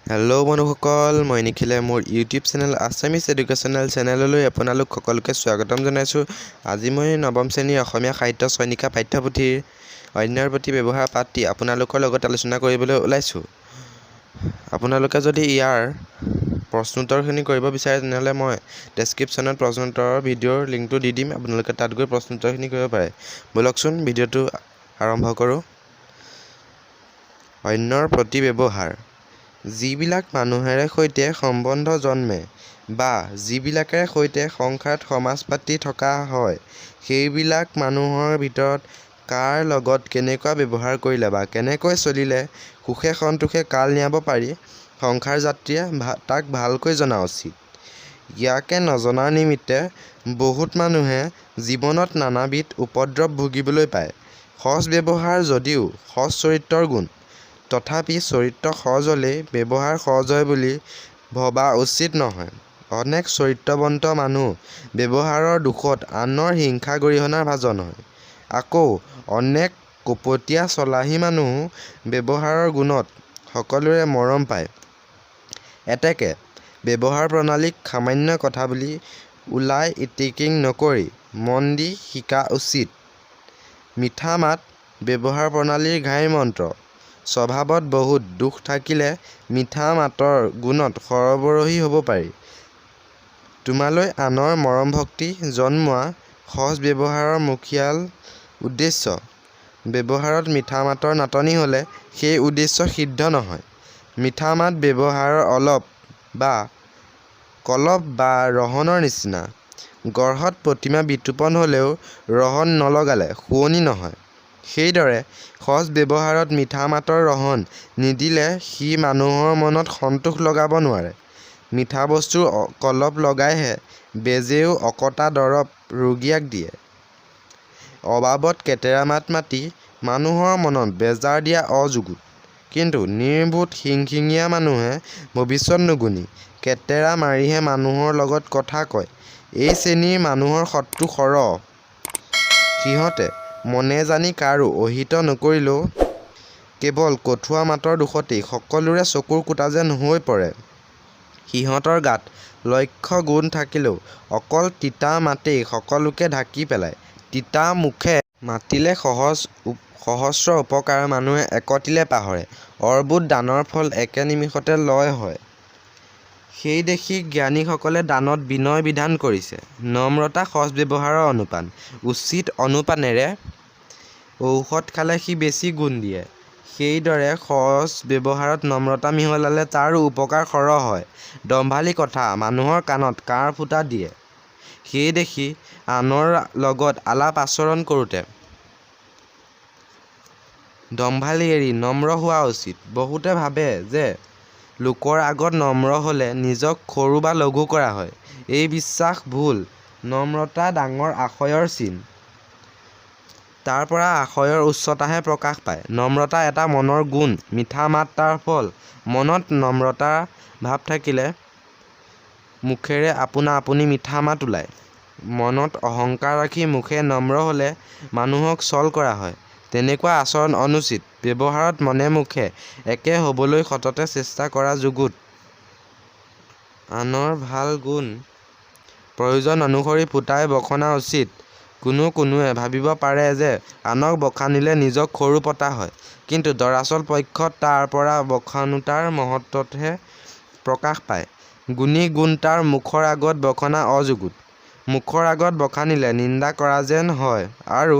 Hello' বন্ধুসকল, মই নিখিলে মোৰ ইউটিউব চেনেল আছামিজ এডুকেশ্যনেল চেনেললৈ আপোনালোক সকলোকে স্বাগতম জনাইছোঁ। আজি মই নৱম শ্ৰেণীৰ অসমীয়া সাহিত্য চয়নিকা পাঠ্যপুথিৰ অন্যৰ প্ৰতি ব্যৱহাৰ পাঠটি আপোনালোকৰ লগত আলোচনা কৰিবলৈ ওলাইছোঁ। আপোনালোকে যদি ইয়াৰ প্ৰশ্নোত্তৰখিনি কৰিব বিচাৰে, তেনেহ'লে মই ডেছক্ৰিপশ্যনত প্ৰশ্নোত্তৰৰ ভিডিঅ'ৰ লিংকটো দি দিম। আপোনালোকে তাত গৈ প্ৰশ্নোত্তৰখিনি কৰিব পাৰে। ব'লকচোন, ভিডিঅ'টো আৰম্ভ কৰোঁ। অন্যৰ প্ৰতি ব্যৱহাৰ। যিবিলাক মানুহেৰে সৈতে সম্বন্ধ জন্মে বা যিবিলাকেৰে সৈতে সংসাৰত সমাজ পাতি থকা হয়, সেইবিলাক মানুহৰ ভিতৰত কাৰ লগত কেনেকুৱা ব্যৱহাৰ কৰিলে বা কেনেকৈ চলিলে সুখে সন্তোষে কাল নিয়াব পাৰি, সংসাৰ-যাত্ৰীয়ে তাক ভালকৈ জনা উচিত। ইয়াকে নজনাৰ নিমিত্তে বহুত মানুহে জীৱনত নানাবিধ উপদ্ৰৱ ভুগিবলৈ পায়। সজ ব্যৱহাৰ যদিও সজ চৰিত্ৰৰ গুণ, তথাপি চৰিত্ৰ সজ হ'লেই ব্যৱহাৰ সজ হয় বুলি ভবা উচিত নহয়। অনেক চৰিত্ৰৱন্ত মানুহ ব্যৱহাৰৰ দোষত আনৰ হিংসা-গৰিহণাৰ ভাজন হয়। আকৌ অনেক কপটীয়া ছলাহী মানুহো ব্যৱহাৰৰ গুণত সকলোৰে মৰম পায়। এতেকে ব্যৱহাৰ-প্ৰণালীক সামান্য কথা বুলি উলাই-ইতিকিং নকৰি মন দি শিকা উচিত। মিঠা মাত ব্যৱহাৰ-প্ৰণালীৰ ঘাই মন্ত্ৰ। স্বভাৱত বহুত দোষ থাকিলে মিঠা মাতৰ গুণত সৰবৰহী হ'ব পাৰি। তোমালৈ আনৰ মৰম-ভক্তি জন্মোৱা সজ ব্যৱহাৰৰ মুখিয়াল উদ্দেশ্য। ব্যৱহাৰত মিঠা মাতৰ নাটনি হ'লে সেই উদ্দেশ্য সিদ্ধ নহয়। মিঠা মাত ব্যৱহাৰৰ অলপ বা কলপ বা ৰহণৰ নিচিনা। গঢ়ত প্ৰতিমা বিতোপন হ'লেও ৰহণ নলগালে শুৱনি নহয়, সেইদৰে সজ ব্যৱহাৰত মিঠা মাতৰ ৰহণ নিদিলে সি মানুহৰ মনত সন্তোষ লগাব নোৱাৰে। মিঠা বস্তুৰ কলপ লগাইহে বেজেও অকটা দৰব ৰুগীয়াক দিয়ে। অবাবত কেটেৰা মাত মাতি মানুহৰ মনত বেজাৰ দিয়া অযুগুত। কিন্তু নিৰ্বোধ খিংখিঙীয়া মানুহে ভৱিষ্যত নুগুণি কেটেৰা মাৰিহে মানুহৰ লগত কথা কয়। এই শ্ৰেণীৰ মানুহৰ শত্ৰু সৰহ। সিহঁতে মনে জানি কাৰো অহিত নকৰিলেও কেৱল কঠুৱা মাতৰ দোষতেই সকলোৰে চকুৰ কূটা যেন হৈ পৰে। সিহঁতৰ গাত লক্ষ গুণ থাকিলেও অকল তিতা মাতেই সকলোকে ঢাকি পেলায়। তিতা মুখে মাতিলে সহস্ৰ উপকাৰ মানুহে একতিলে পাহৰে, অৰ্বুদ দানৰ ফল একে নিমিষতে লয় হয়। সেই দেখি জ্ঞানীসকলে দানত বিনয় বিধান কৰিছে। নম্ৰতা সজ ব্যৱহাৰৰ অনুপান। উচিত অনুপানেৰে ঔষধ খালে সি বেছি গুণ দিয়ে, সেই দৰে সজ ব্যৱহাৰত নম্ৰতা মিহলালে তাৰো উপকাৰ সৰহ হয়। দম্ভালি কথা মানুহৰ কাণত কাঁড় ফুটা দিয়ে। সেই দেখি আনৰ লগত আলাপ আচৰণ কৰোঁতে দম্ভালি এৰি নম্ৰ হোৱা উচিত। বহুতে ভাবে যে লোকৰ আগত নম্ৰ হ'লে নিজক সৰু বা লঘু কৰা হয়। এই বিশ্বাস ভুল। নম্ৰতা ডাঙৰ আশয়ৰ চিন। তাৰ পৰা আশয়ৰ উচ্চতাহে প্ৰকাশ পায়। নম্ৰতা এটা মনৰ গুণ, মিঠা মাত তাৰ ফল। মনত নম্ৰতাৰ ভাব থাকিলে মুখেৰে আপোনা-আপুনি মিঠা মাত ওলায়। মনত অহংকাৰ ৰাখি মুখে নম্ৰ হ'লে মানুহক ছল কৰা হয়। তেনেকুৱা আচৰণ অনুচিত। ব্যৱহাৰত মনে মুখে একে হ'বলৈ সততে চেষ্টা কৰা যুগুত। আনৰ ভাল গুণ প্ৰয়োজন অনুসৰি ফুটাই বখনা উচিত। কোনো কোনোৱে ভাবিব পাৰে যে আনক বখানিলে নিজক সৰু পতা হয়, কিন্তু দৰাচল পক্ষত তাৰ পৰা বখানোতাৰ মহত্ত্বহে প্ৰকাশ পায়। গুণী গুণতাৰ মুখৰ আগত বখনা অযুগুত। মুখৰ আগত বখানিলে নিন্দা কৰা যেন হয় আৰু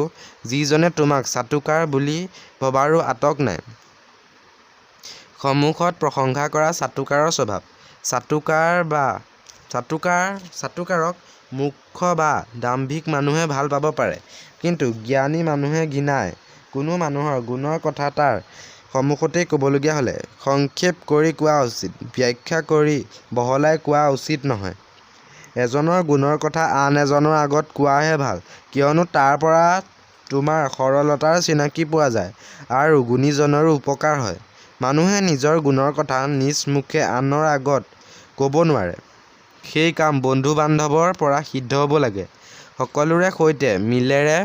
যিজনে তোমাক চাটুকাৰ বুলি ভবাৰো আটক নাই। সমুখত প্ৰশংসা কৰা চাটুকাৰৰ স্বভাৱ। চাটুকাৰক মূৰ্খ বা দাম্ভিক মানুহে ভাল পাব পাৰে, কিন্তু জ্ঞানী মানুহে ঘিণায়। কোনো মানুহৰ গুণৰ কথা তাৰ সমুখতেই ক'বলগীয়া হ'লে সংক্ষেপ কৰি কোৱা উচিত, ব্যাখ্যা কৰি বহলাই কোৱা উচিত নহয়। এজনৰ গুণৰ কথা আন এজনৰ আগত কোৱাহে ভাল, কিয়নো তাৰ পৰা তোমাৰ সৰলতাৰ চিনাকি পোৱা যায় আৰু গুণীজনৰো উপকাৰ হয়। মানুহে নিজৰ গুণৰ কথা নিজ মুখে আনৰ আগত ক'ব নোৱাৰে, সেই কাম বন্ধু-বান্ধৱৰ পৰা সিদ্ধ হ'ব লাগে। সকলোৰে সৈতে মিলেৰে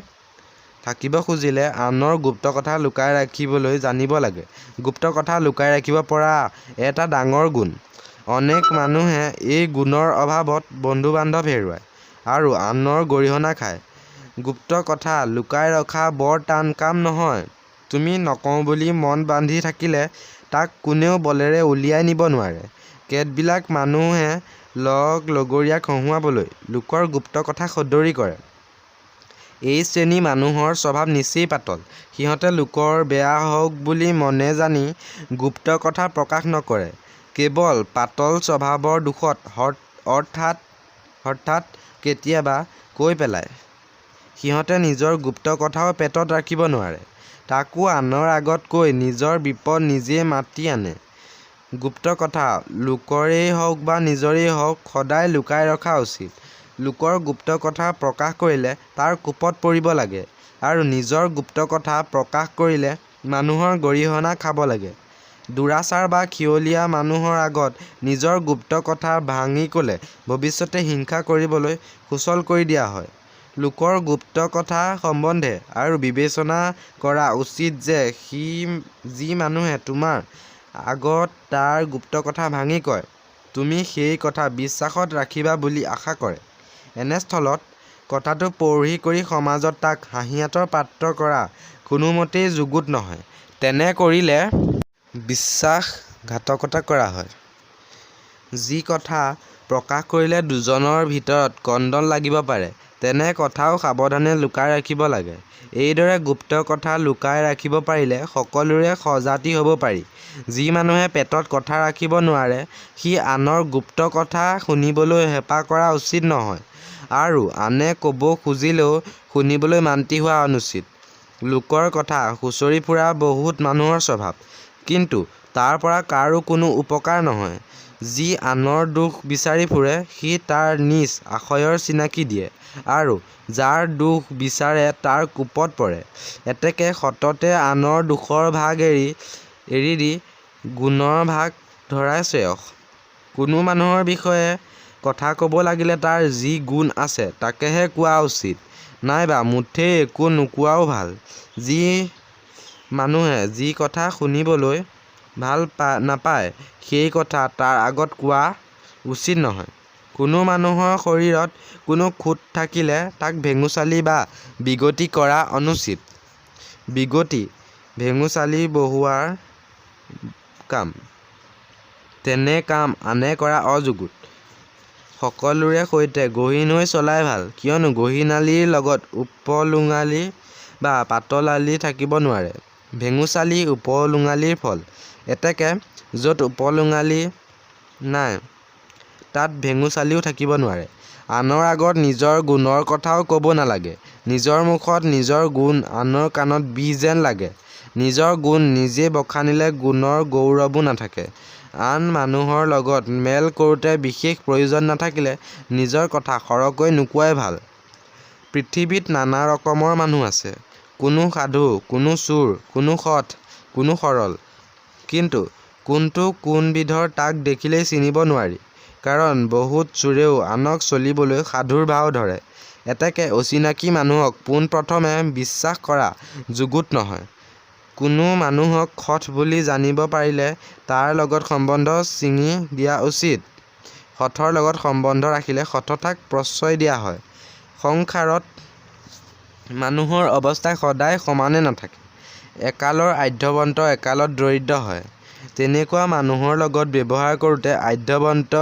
থাকিব খুজিলে আনৰ গুপ্ত কথা লুকাই ৰাখিবলৈ জানিব লাগে। গুপ্ত কথা লুকাই ৰাখিব পৰা এটা ডাঙৰ গুণ। অনেক মানুহে এই গুণৰ অভাৱত বন্ধু-বান্ধৱ হেৰুৱায় আৰু আনৰ গৰিহণা খায়। গুপ্ত কথা লুকাই ৰখা বৰ টান কাম নহয়। তুমি নকওঁ বুলি মন বান্ধি থাকিলে তাক কোনেও বলেৰে উলিয়াই নিব নোৱাৰে। কেতবিলাক মানুহে লগ-লগৰীয়াক হঁহুৱাবলৈ লোকৰ গুপ্ত কথা সদৰী কৰে। এই শ্ৰেণীৰ মানুহৰ স্বভাৱ নিচেই পাতল। সিহঁতে লোকৰ বেয়া হওক বুলি মনে জানি গুপ্ত কথা প্ৰকাশ নকৰে, কেৱল পাতল স্বভাৱৰ দোষত অৰ্থাৎ হঠাৎ কেতিয়াবা কৈ পেলায়। সিহঁতে নিজৰ গুপ্ত কথাও পেটত ৰাখিব নোৱাৰে, তাকো আনৰ আগত কৈ নিজৰ বিপদ নিজেই মাতি আনে। গুপ্ত কথা, লোকৰেই হওক বা নিজৰেই হওক, সদায় লুকাই ৰখা উচিত। লোকৰ গুপ্ত কথা প্ৰকাশ কৰিলে তাৰ কোপত পৰিব লাগে আৰু নিজৰ গুপ্ত কথা প্ৰকাশ কৰিলে মানুহৰ গৰিহণা খাব লাগে। দুৰাচাৰ বা খিয়লীয়া মানুহৰ আগত নিজৰ গুপ্ত কথা ভাঙি কলে ভৱিষ্যতে হিংসা কৰিবলৈ সুচল কৰি দিয়া হয়। লোকৰ গুপ্ত কথা সম্বন্ধে আৰু বিবেচনা কৰা উচিত যে যি মানুহে তোমাৰ আগত তাৰ গুপ্ত কথা ভাঙি কয়, তুমি সেই কথা বিশ্বাসত ৰাখিবা বুলি আশা কৰে, এনে স্থলত কথাটো পয়োভৰ কৰি সমাজত তাক হাঁহিয়াতৰ পাত্ৰ কৰা কোনোমতেই যুগুত নহয়। তেনে কৰিলে বিশ্বাস-ঘাতকতা কৰা হয়। যি কথা প্ৰকাশ কৰিলে দুজনৰ ভিতৰত কন্দল লাগিব পাৰে, তেনে কথাও সাৱধানে লুকাই ৰাখিব লাগে। এইদৰে গুপ্ত কথা লুকাই ৰাখিব পাৰিলে সকলোৰে সজাতি হব পাৰি। যি মানুহে পেটত কথা ৰাখিব নোৱাৰে, সি আনৰ গুপ্ত কথা শুনিবলৈ হেঁপাহ কৰা উচিত নহয়, আৰু আনে কব খুজিলেও শুনিবলৈ মান্তি হোৱা অনুচিত। লোকৰ কথা খুচৰি ফুৰা বহুত মানুহৰ স্বভাৱ, কিন্তু তাৰপৰা কাৰো কোনো উপকাৰ নহয়। যি আনৰ দোষ বিচাৰি ফুৰে, সি তাৰ নীচ আশয়ৰ চিনাকি দিয়ে, আৰু যাৰ দোষ বিচাৰে তাৰ কোপত পৰে। এতেকে সততে আনৰ দোষৰ ভাগ এৰি দি গুণৰ ভাগ ধৰাই শ্ৰেয়ঃ। কোনো মানুহৰ বিষয়ে কথা কব লাগিলে তাৰ যি গুণ আছে তাকেহে কোৱা উচিত, নাইবা মুঠেই একো নোকোৱাও ভাল। যি মানুহে যি কথা শুনিবলৈ ভাল নাপায়, সেই কথা তাৰ আগত কোৱা উচিত নহয়। কোনো মানুহৰ শৰীৰত কোনো খুঁত থাকিলে তাক ভেঙুচালি বা বিগতি কৰা অনুচিত। বিগতি ভেঙুচালি বহুৱাৰ কাম, তেনে কাম আনে কৰা অযুগুত। সকলোৰে সৈতে গহীন হৈ চলাই ভাল, কিয়নো গহীনালিৰ লগত উপলুঙালি বা পাতলালি থাকিব নোৱাৰে। ভেঙুচালি উপলুঙালিৰ ফল, এতেকে য'ত উপলুঙালি নাই, তাত ভেঙুচালিও থাকিব নোৱাৰে। আনৰ আগত নিজৰ গুণৰ কথাও কব নালাগে। নিজৰ মুখত নিজৰ গুণ আনৰ কাণত বিহ যেন লাগে। নিজৰ গুণ নিজে বখানিলে গুণৰ গৌৰৱো নাথাকে। আন মানুহৰ লগত মেল কৰোঁতে বিশেষ প্ৰয়োজন নাথাকিলে নিজৰ কথা সৰহকৈ নোকোৱাই ভাল। পৃথিৱীত নানা ৰকমৰ মানুহ আছে, কোনো সাধু, কোনো চোৰ, কোনো শঠ, কোনো সৰল; কিন্তু কোনটো কোন বিধৰ তাক দেখিলেই চিনিব নোৱাৰি, কাৰণ বহুত চোৰেও আনক ছলিবলৈ সাধুৰ ভাও ধৰে। এতেকে অচিনাকি মানুহক পোন প্ৰথমে বিশ্বাস কৰা যুগুত নহয়। কোনো মানুহক শঠ বুলি জানিব পাৰিলে তাৰ লগত সম্বন্ধ ছিঙি দিয়া উচিত। শঠৰ লগত সম্বন্ধ ৰাখিলে শঠতাক প্ৰশ্ৰয় দিয়া হয়। সংসাৰত মানুহৰ অৱস্থা সদায় সমানে নাথাকে, একালৰ আঢ্যৱন্ত একালত দৰিদ্ৰ হয়। তেনেকুৱা মানুহৰ লগত ব্যৱহাৰ কৰোঁতে আঢ্যৱন্ত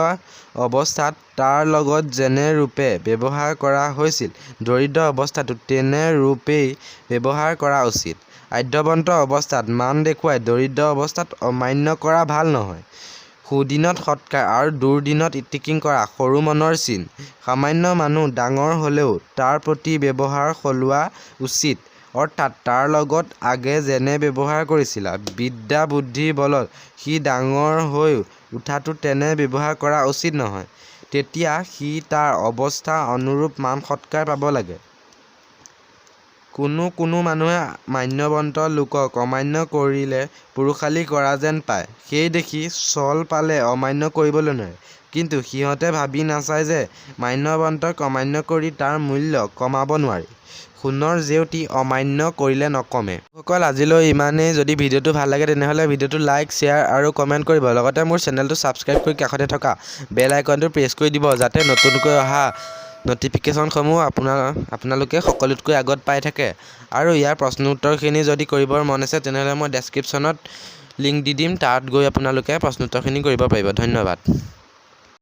অৱস্থাত তাৰ লগত যেনে ৰূপে ব্যৱহাৰ কৰা হৈছিল, দৰিদ্ৰ অৱস্থাতো তেনে ৰূপেই ব্যৱহাৰ কৰা উচিত। আঢ্যৱন্ত অৱস্থাত মান দেখুৱাই দৰিদ্ৰ অৱস্থাত অমান্য কৰা ভাল নহয়। সুদিনত সৎকাৰ আৰু দুৰ্দিনত ইতিকিং কৰা সৰু মনৰ চিন। সামান্য মানুহ ডাঙৰ হলেও তাৰ প্ৰতি ব্যৱহাৰ সলোৱা উচিত, অৰ্থাৎ তাৰ লগত আগে যেনে ব্যৱহাৰ কৰিছিলা, বিদ্যা বুদ্ধিৰ বলত সি ডাঙৰ হৈ উঠাতো তেনে ব্যৱহাৰ কৰা উচিত নহয়, তেতিয়া সি তাৰ অৱস্থা অনুৰূপ মান সৎকাৰ পাব লাগে। কোনো কোনো মানুহে মান্যৱন্ত লোকক অমান্য কৰিলে পুৰুষালি কৰা যেন পায়, সেই দেখি ছল পালে অমান্য কৰিবলৈ নোৱাৰে। কিন্তু সিহঁতে ভাবি নাচায় যে মান্যৱন্তক অমান্য কৰি তাৰ মূল্য কমাব নোৱাৰি। সোণৰ জেউতি অমান্য কৰিলে নকমে। সকল, আজিলৈ ইমানেই। যদি ভিডিঅ'টো ভাল লাগে, তেনেহ'লে ভিডিঅ'টো লাইক, শ্বেয়াৰ আৰু কমেণ্ট কৰিব। লগতে মোৰ চেনেলটো ছাবস্ক্ৰাইব কৰি কাষতে থকা বেল আইকনটো প্ৰেছ কৰি দিব, যাতে নতুনকৈ অহা ন'টিফিকেশ্যনসমূহ আপোনালোকে সকলোতকৈ আগত পাই থাকে। আৰু ইয়াৰ প্ৰশ্ন উত্তৰখিনি যদি কৰিবৰ মন আছে, তেনেহ'লে মই ডেছক্ৰিপশ্যনত লিংক দি দিম। তাত গৈ আপোনালোকে প্ৰশ্ন উত্তৰখিনি কৰিব পাৰিব। ধন্যবাদ।